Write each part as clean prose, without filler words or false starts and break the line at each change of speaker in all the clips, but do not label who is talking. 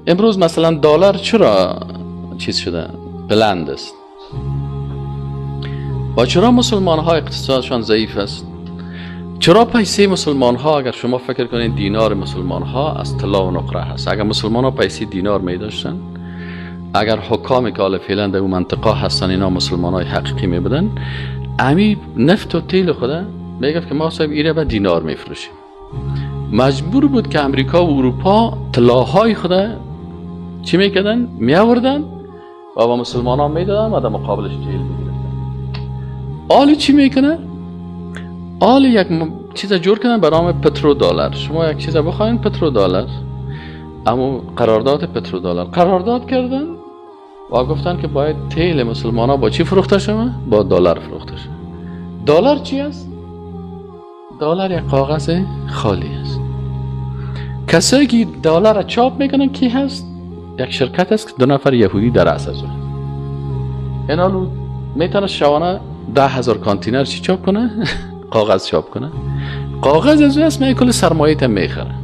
امروز مثلا دلار چرا چیز شده بلند است و چرا مسلمان ها اقتصادشان ضعیف است؟ چرا پیسه مسلمان ها، اگر شما فکر کنید دینار مسلمان ها از طلا و نقره هست، اگر مسلمان ها پیسه دینار می داشتن، اگر حکام که حالا فعلا در اون منطقه هستن اینا مسلمان های حقیقی می بودن، امی نفت و تیل خدا میگفت که ما صاحب ایره به دینار می فروشیم. مجبور بود که امریکا و اروپا طلاهای خدا چی میکردن؟ می آوردن و با مسلمان ها میدادن و در مقابلش تیل میگرفتن. آلی چی میکنه؟ آلی یک چیز جور کردن به نام پترو دلار. شما یک چیز بخواین پترو دلار، اما قرارداد پترو دلار قرارداد کردن و گفتن که باید تیل مسلمان ها با چی فروخته شوه؟ با دلار فروخته شوه. دلار چی است؟ دلار یک کاغذ خالی است. کسایی که دلار را چاپ میکنن کی هست؟ یک شرکت است که دو نفر یهودی در رأس از اون. اینا میتونه شبانه 10,000 کانتینر چی چاپ کنه؟ کاغذ چاپ کنه. کاغذ از اون است می کل سرمایه تا میخره.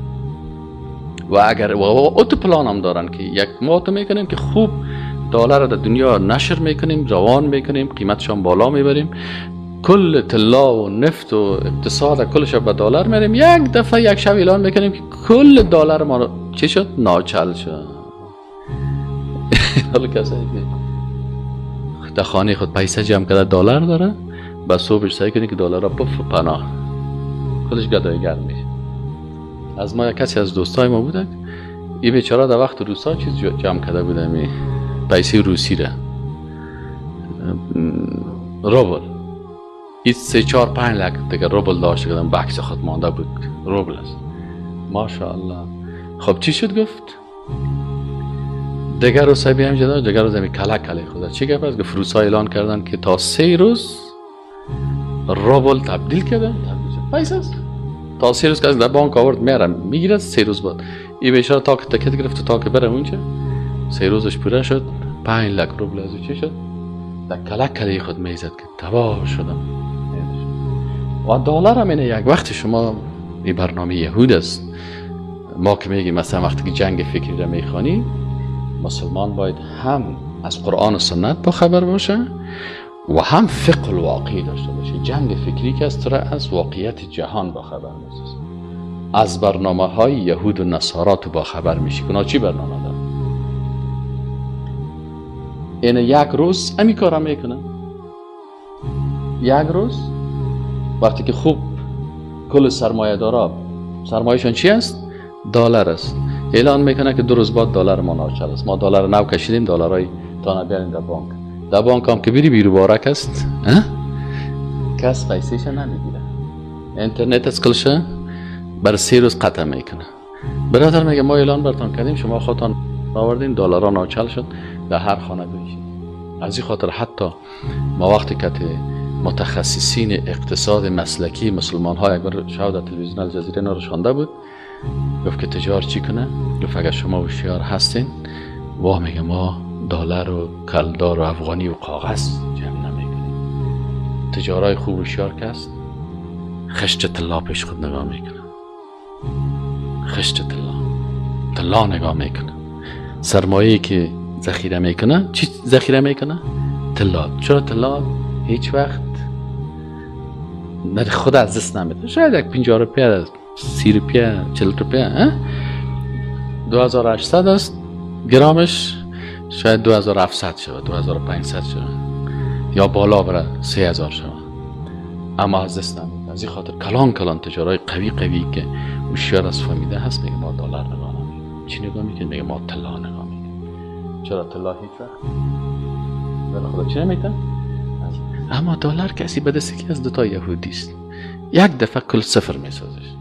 و اگر و اتو پلان هم دارن که یک ما تو میکنیم که خوب دلار را در دنیا نشر میکنیم، روان میکنیم، قیمتشان بالا میبریم، کل طلا و نفت و اقتصاد کلش به دلار میریم. یک دفعه یک شب اعلان میکنیم که کل دلار ما چی شد؟ ناچل شد. حالا کسایی که در خانه خود پیسه جمع کرده دلار داره، با صبحش سعی کنی که دلار را پف پناه خودش گدایگر میشه. از ما کسی از دوستای ما بوده، این بیچاره در وقت روسا چیز جمع کرده بوده، می پیسه روسی را روبل، این 3 4 5 لک دیگه روبل داشت کردم، بکس خود مانده بود روبل است ماشاءالله. خب چی شد؟ گفت دیگر روز سبی هم جدا، دیگر روز همی کلک کلک خدا چی گفت؟ از گفت روسا اعلان کردن که تا 3 روز روبل تبدیل کردن، تبدیل شد پیسه است. تا 3 روز که از در بانک آورد میارم میگیرد، 3 روز بعد این بیچاره تا که تکت گرفت تا که بره اونجا 3 روزش پوره شد، 5 لک روبل از چی شد؟ در کلک کلک خود میزد که تباه شدم. و دلار هم اینه یک وقت شما این برنامه یهود است. ما که میگیم مثلا وقتی که جنگ فکری را میخوانی، مسلمان باید هم از قرآن و سنت با خبر باشه و هم فقه الواقعی داشته باشه. جنگ فکری که از تو از واقعیت جهان با خبر میسازه، از برنامه های یهود و نصارا تو با خبر میشی که اونا چی برنامه دارن. این یک روز امی کارا میکنه. یک روز وقتی که خوب کل سرمایه دارا سرمایهشان چی است؟ دلار است. اعلان میکنه که 2 روز بعد دلار ما ناچل است، ما دلار نو کشیدیم، دلارای تا نبیاریم در بانک. در بانک هم که بری بیرو بارک است، کس پیسهش نمیگیره. اینترنت از کلشه بر 3 روز قطع میکنه. برادر میگه ما اعلان براتون کردیم، شما خودتان آوردین، دلارا ناچل شد، در هر خانه بشید. از این خاطر حتی ما وقتی که متخصصین اقتصاد مسلکی مسلمان ها یک بار شو در تلویزیون الجزیره نشانده بود، گفت که تجار چی کنه؟ گفت اگر شما هوشیار هستین، واه میگه ما دلار و کلدار و افغانی و کاغذ جمع نمیکنیم. تجارای خوب هوشیار که است خشت طلا پیش خود نگاه میکنه، خشت طلا نگاه میکنه. سرمایه‌ای که ذخیره میکنه چی ذخیره میکنه؟ طلا. چرا طلا هیچ وقت نه خود از دست نمیده؟ شاید یک 50 روپیه، 30 روپیه، 40 روپیه، 2800 است گرامش، شاید 2700 شود، 2500 شود یا بالا بره 3000 شود، اما از دست نمیده. از این خاطر کلان کلان تجارای قوی قوی که هوشیار از فهمیده هست میگه ما دلار نگاه نمیکنیم. چی نگاه میکنیم؟ میگه ما طلا نگاه میکنیم. چرا طلا هیچ وقت برای خدا چی نمیتن؟ اما دلار کسی به دست که از 2 تا یهودی است، یک دفعه کل صفر میسازش.